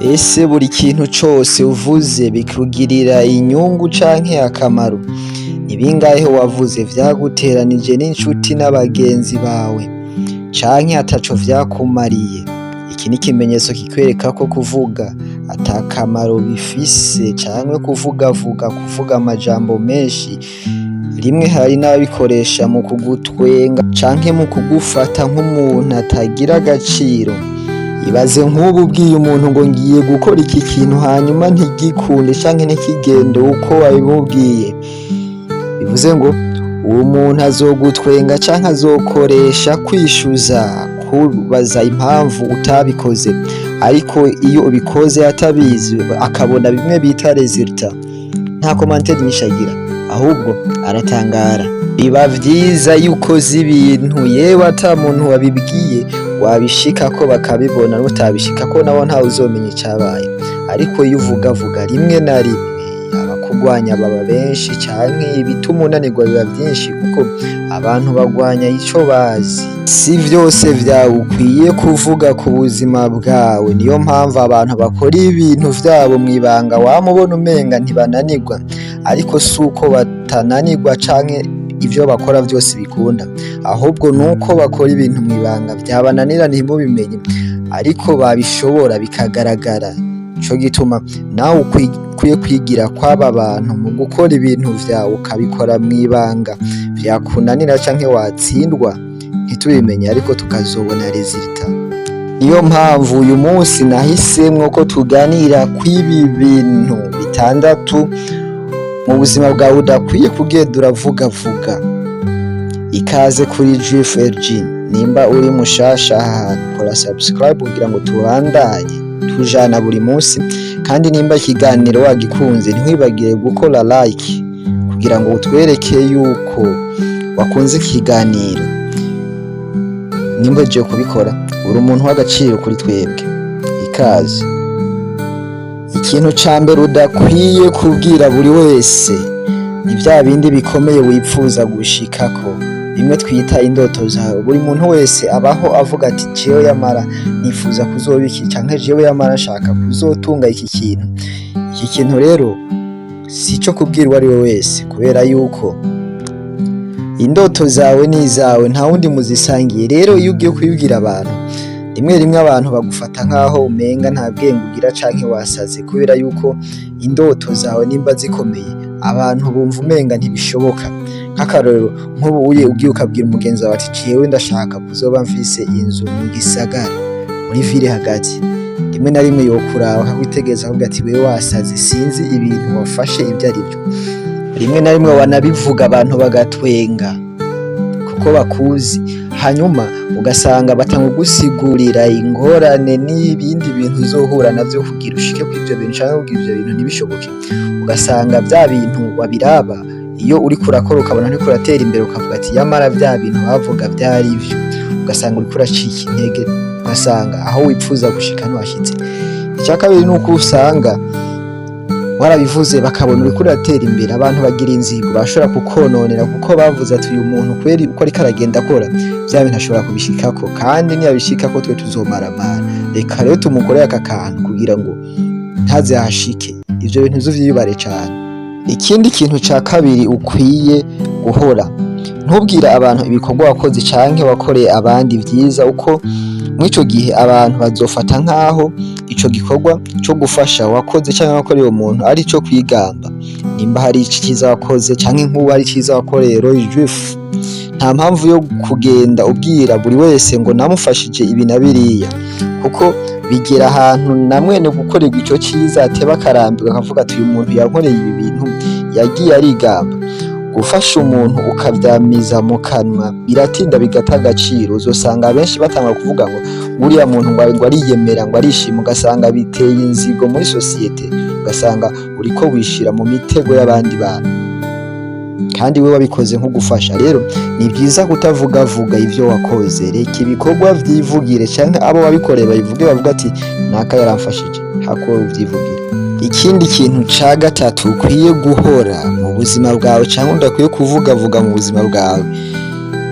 Ese buri kintu cose uvuze bikugirira inyungu canke akamaro? Ni bingahe wavuze vyaguteranije n'inshuti n'abagenzi bawe canke ataco vyakumariye? Iki ni ikimenyetso kikwereka ko kuvuga ata kamaro bifise canke kuvugavuga, kuvuga amajambo menshi. Rimwe hari n'ababikoresha mu kugutwenga canke mu kugufata nk'umuntu atagira agaciro. Ibaze nk'ubu ubwiye umuntu ngo ngiye gukora iki kintu, hanyuma ntigikunde canke ntikigende uko wabimubwiye. Bivuze ngo uwo muntu azogutwenga canke azokoresha kwishuza, kubaza impamvu utabikoze. Ariko iyo ubikoze atabizi, akabona bimwe bita résultat, nta commentaire nyinshi agira, ahubwo aratangara. Biba vyiza iyo ukoze ibintu, yewe ata muntu wabibwiye, wabishikako bakabibona, nutabishikako nabo ntawe uzomenya icabaye. Ariko iyo uvugavuga, rimwe na rimwe abakugwanya baba benshi canke ibituma unanirwa biba vyinshi, kuko abantu bagwanya ico bazi. Si vyose vyawe ukwiye kuvuga ku buzima bwawe. Niyo mpamvu abantu bakora ibintu vyabo mw'ibanga wama ubona umenga ntibananirwa, ariko suko batananirwa canke ivyo bakora vyose bikunda, ahubwo nuko bakora ibintu mw'ibanga, vyabananira ntimubimenye, ariko babishobora bikagaragara. Nico gituma nawe ukwiye kwigira kw'aba bantu mu gukora ibintu vyawe, ukabikora mw'ibanga, vyakunanira canke watsindwa ntitubimenye, ariko tukazobona résultat. Niyo mpamvu uyu munsi nahisemwo ko tuganira kw'ibi bintu bitandatu mu buzima bwawe udakwiye kugenda uravugavuga. Ikaze kuri GFLG. Nimba uri mushasha aha hantu, kora subscribe kugira ngo tubandanye tujana buri munsi. Kandi nimba ikiganiro wagikunze, ntiwibagire gukora like kugira ngo utwereke yuko wakunze ikiganiro. Nimba ugiye kubikora, uri umuntu w'agaciro kuri twebwe. Ikaze. Ikintu ca mbere udakwiye kubwira buri wese ni vya bindi bikomeye wipfuza gushikako, bimwe twita indoto zawe. Buri muntu wese abaho avuga ati: "Jewe yamara nifuza kuzoba iki", canke "Jewe yamara nshaka kuzotunga iki kintu." Iki kintu rero si ico kubwira uwo ari we wese, kubera yuko indoto zawe ni izawe, nta wundi muzisangiye. Rero iyo ugiye kubibwira abantu, rimwe rimwe abantu bagufata nk'aho umenga nta bwenge ugira canke wasaze, kubera yuko indoto zawe nimba zikomeye, abantu bumva umenga ntibishoboka. Nk'akarorero, nk'ubu uye ugiye ukabwira umugenzi wawe ati: "Jewe ndashaka kuzoba mfise inzu mu gisagara, muri ville hagati", rimwe na rimwe yokuraba akakwitegereza, akavuga ati: "Wewe wasaze, sinzi ibintu wafashe ibyo ari byo." Rimwe na rimwe wanabivuga, abantu bagatwenga kuko bakuzi, hanyuma ugasanga batanga kugusigurira ingorane n'ibindi bintu uzohura navyo kugira ushike kuri ivyo bintu, canke kugira ivyo bintu ntibishoboke. Ugasanga vya bintu wabiraba, iyo uriko urakora ukabona nturiko uratera imbere, ukavuga ati: "Yamara vya bintu bavuga vyari ivyo." Ugasanga uriko uracika intege, ugasanga aho wipfuza gushika ntiwashitse. Icya kabiri ni uko usanga warabivuze, bakabona uriko uratera imbere, abantu bagira inzigo, bashobora kukononera, kuko bavuze ati: "Uyu muntu kweri uko ariko aragenda akora vya bintu ashobora kubishikako, kandi niyabishikako twe tuzomaramara. Reka rero tumukorere aka kantu kugira ngo ntaze ahashike." Ivyo bintu uvyiyubare cane. Ikindi kintu ca kabiri ukwiye guhora, ntubwire abantu ibikorwa wakoze canke wakoreye abandi vyiza, uko mw'ico gihe abantu bazofata nk'aho ico gikorwa co gufasha wakoze canke wakoreye umuntu ari ico kwigamba. Nimba hari iciza wakoze, canke nk'ubu hari iciza wakoreye Roy Juif, nta mpamvu yo kugenda ubwira buri wese ngo namufashije ibi na biriya, kuko bigera ahantu na mwene gukorerwa ico ciza ateba akarambirwa, akavuga ati: "Uyu muntu yankoreye ibi bintu yagiye arigamba." Gufasha umuntu ukavyamiza mu kanwa biratinda bigata agaciro. Uzosanga benshi batangura kuvuga ngo uriya muntu ngo ariyemera, ngo arishima, ugasanga biteye inzigo muri sosiyete, ugasanga uriko wishira mu mitego y'abandi bantu kandi we wabikoze nko gufasha. Rero ni byiza kutavugavuga ivyo wakoze. Reka ibikorwa vyivugire, canke abo wabikoreye babivuge, bavuga ati: "Naka yaramfashije", hako uvyivugira. Ikindi kintu ca gatatu ukwiye guhora mu buzima bwawe canke udakwiye kuvugavuga mu buzima bwawe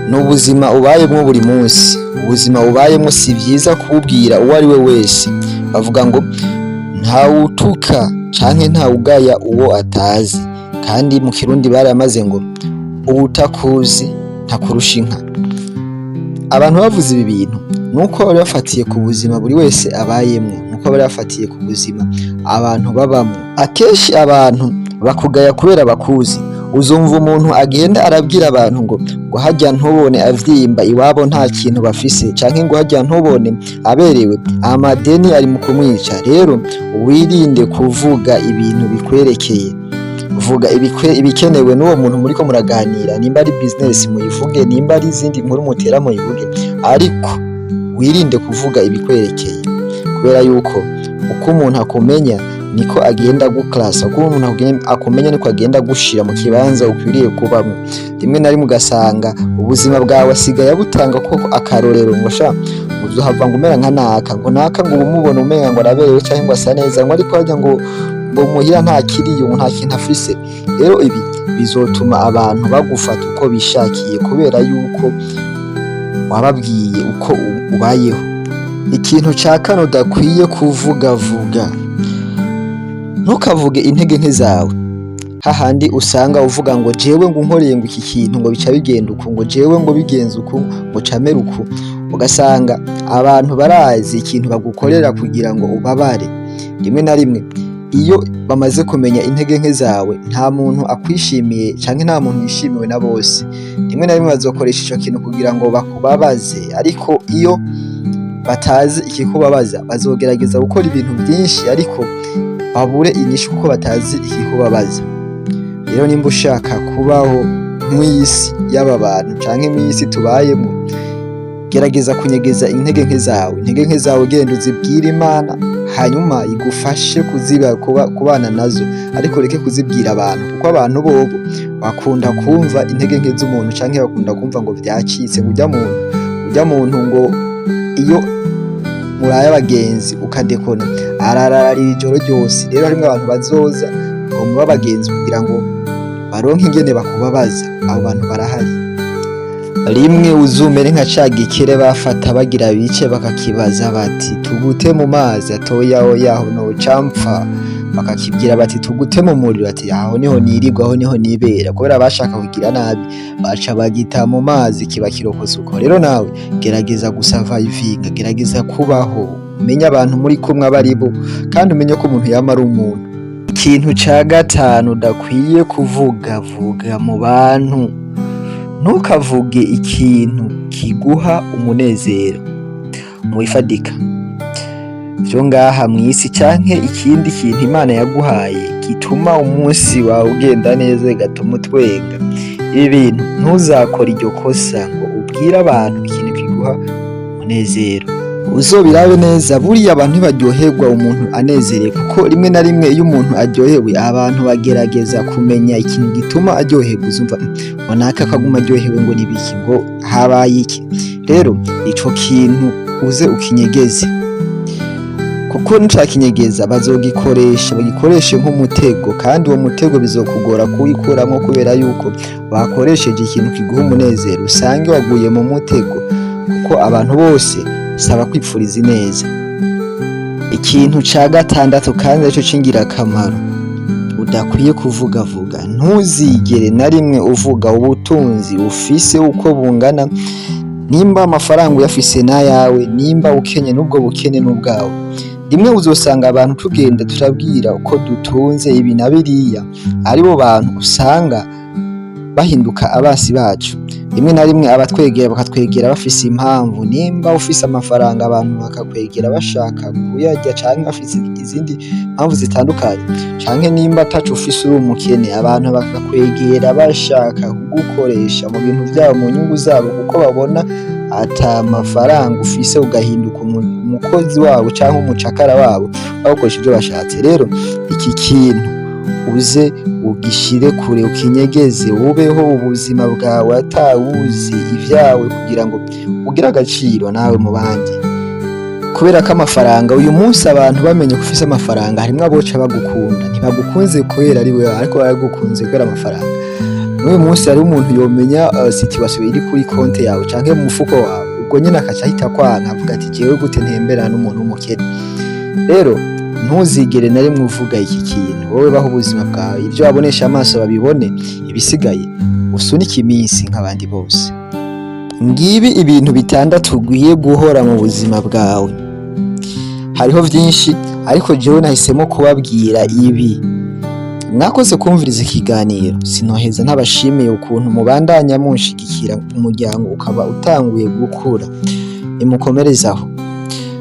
ni ubuzima ubayemwo buri munsi. Ubuzima ubayemwo si vyiza kububwira uwo ari we wese. Bavuga ngo Ntawutuka canke ntawugaya uwo atazi, kandi mu Kirundi baramaze ngo uwutakuzi ntakurusha inka. Abantu bavuze ibi bintu nuko bari bafatiye ku buzima buri wese abayemwo, nuko bari bafatiye ku buzima abantu babamwo. Akenshi abantu bakugaya kubera bakuzi. Uzumva umuntu agenda arabwira abantu ngo harya ntubone avyimba, iwabo nta kintu bafise, canke ngo harya ntubone aberewe, amadeni ari mu kumwica. Rero wirinde kuvuga ibintu bikwerekeye, vuga ibikenewe n'uwo muntu muriko muraganira. Nimba ari business muyivuge, nimba ari izindi nkuru mutera muyivuge, ariko wirinde kuvuga ibikwerekeye, kubera yuko uko umuntu akumenya niko agenda guklasa, uko umuntu akumenya niko agenda gushira mu kibanza ukwiriye kubamwo. Rimwe na rimwe ugasanga ubuzima bwawe asigaye abutanga koko akarorero, ngo sha uzohava ngo umera nka naka, ngo naka ngo ubumubona umenga ngo araberewe canke ngo asa neza, ngo ariko harya ngo muhira nta kiriyo, ngo nta kintu afise. Rero ibi bizotuma abantu bagufata uko bishakiye, kubera yuko wababwiye uko ubayeho. Ikintu ca kane udakwiye kuvugavuga: ntukavuge intege nke zawe. Hahandi usanga uvuga ngo jewe ngo unkoreye ngo iki kintu ngo bica bigenda uku, ngo jewe ngo bigenze uku, ngo camere uku, ugasanga abantu barazi ikintu bagukorera kugira ngo ubabare. Rimwe na rimwe iyo bamaze kumenya intege nke zawe, nta muntu akwishimiye canke nta muntu yishimiwe na bose. Rimwe na rimwe bazokoresha ico kintu kugira ngo bakubabaze, ariko iyo batazi ikikubabaza bazogerageza gukora ibintu byinshi ariko babure inyishu, kuko batazi ikikubabaza. Rero nimba ushaka kubaho mw'isi y'aba bantu canke mw'isi tubayemo, gerageza kunyegeza intege nke zawe. Intege nke zawe genda uzibwire Imana, hanyuma igufashe kuziba kubana nazo, ariko ureke kuzibwira abantu, kuko abantu bobo bakunda kumva intege nke z'umuntu, canke bakunda kumva ngo vyacitse, ngo urya muntu ngo iyo muraye abagenzi ukadekona arararira ijoro ryose. Rero harimwo abantu bazoza ngo mube abagenzi kugira ngo baronke ingene bakubabaza. Abo bantu barahari. Rimwe uzumere nka ca gikere bafata bagira bice, bakakibaza bati: "Tugute mu mazi?" Atoya: "Oya, aho noca mpfa." Bakakibwira bati: "Tugute mu muriro?" Ati: "Aho niho nirirwa, aho niho nibera." Kubera bashaka kugira nabi, baca bagita mu mazi, kiba kirokotse uko. Rero nawe gerageza gusavayivinga, gerageza kubaho, umenye abantu muri kumwe abo ari bo, kandi umenye ko umuntu yama ari umuntu. Ikintu ca gatanu udakwiye kuvugavuga mu bantu: ntukavuge ikintu kiguha umunezero mu bifadika vyo ngaha mw'isi, canke ikindi kintu Imana yaguhaye gituma umunsi wawe ugenda neza, bigatuma utwenga. Ibi bintu ntuzakore iryo kosa ngo ubwire abantu ikintu kiguha umunezero. Uzobirabe neza, buriya abantu ntibaryoherwa umuntu anezerewe, kuko rimwe na rimwe iyo umuntu aryohewe abantu bagerageza kumenya ikintu gituma aryoherwa. Uzumva ngo naka akaguma aryohewe, ngo nibiki, ngo habaye iki? Rero ico kintu uze ukinyegeze, kuko nucakinyegeza bazogikoresha, bagikoreshe nk'umutego, kandi uwo mutego bizokugora kuwikuramwo, kubera yuko bakoresheje ikintu kiguha umunezero, usange waguye mu mutego, kuko abantu bose saba kwipfuriza ineza. Ikintu ca gatandatu kandi arico c'ingirakamaro udakwiye kuvugavuga: ntuzigere na rimwe uvuga ubutunzi ufise uko bungana. Nimba amafaranga uyafise n'ayawe, nimba ukenye n'ubwo bukene n'ubwawe. Rimwe uzosanga abantu tugenda turabwira uko dutunze ibi na biriya, aribo bantu usanga bahinduka abasi bacu. Rimwe na rimwe abatwegera bakatwegera bafise impamvu. Nimba ufise amafaranga, abantu bakakwegera bashaka kuyarya canke bafise izindi mpamvu zitandukanye, canke nimba ataco ufise uri umukene, abantu bakakwegera bashaka kugukoresha mu bintu vyabo, mu nyungu zabo, kuko babona ata mafaranga ufise, ugahinduka umukozi wabo canke umucakara wabo, bagukoresha ivyo bashatse. Rero iki kintu uze ugishire kure, ukinyegeze, ubeho ubuzima bwawe atawuzi ivyawe, kugira ngo ugire agaciro nawe mu bandi. Kubera ko amafaranga uyu munsi, abantu bamenye ko ufise amafaranga, harimwo aboca bagukunda. Ntibagukunze kubera ari wewe, ariko baragukunze kubera amafaranga. N'uyu munsi hariho umuntu yomenya situation iri kuri konte yawe canke mu mufuko wawe, ubwo nyene akaca ahita kwanka, avuga ati: "Jewe gute ntemberana n'umuntu w'umukene?" Rero Ntuzigere na rimwe uvuga iki kintu. Wowe baho ubuzima bwawe, ibyo wabonesha amaso babibone, ibisigaye usunike iminsi nk'abandi bose. Ngibi ibintu bitandatu ugiye guhora mu buzima bwawe. Hariho vyinshi, ariko jewe nahisemo kubabwira ibi. Mwakoze kumviriza ikiganiro. Sinoheza ntabashimiye ukuntu mubandanya munshigikira, umuryango ukaba utanguye gukura. Nimukomereze aho.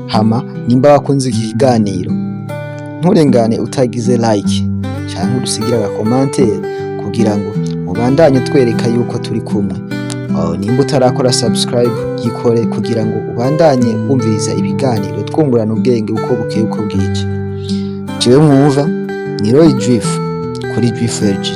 Hama nimba wakunze iki kiganiro, nturengane utagize like canke udusigire aga commentaire kugira ngo ubandanye utwereka yuko turi kumwe. Oh, nimba utarakora subscribe, yikore kugira ngo ubandanye wumviriza ibiganiro, twungurana ubwenge uko bukeye uko bwije. Jewe mwumva ni Roy Drift kuri Drift LG.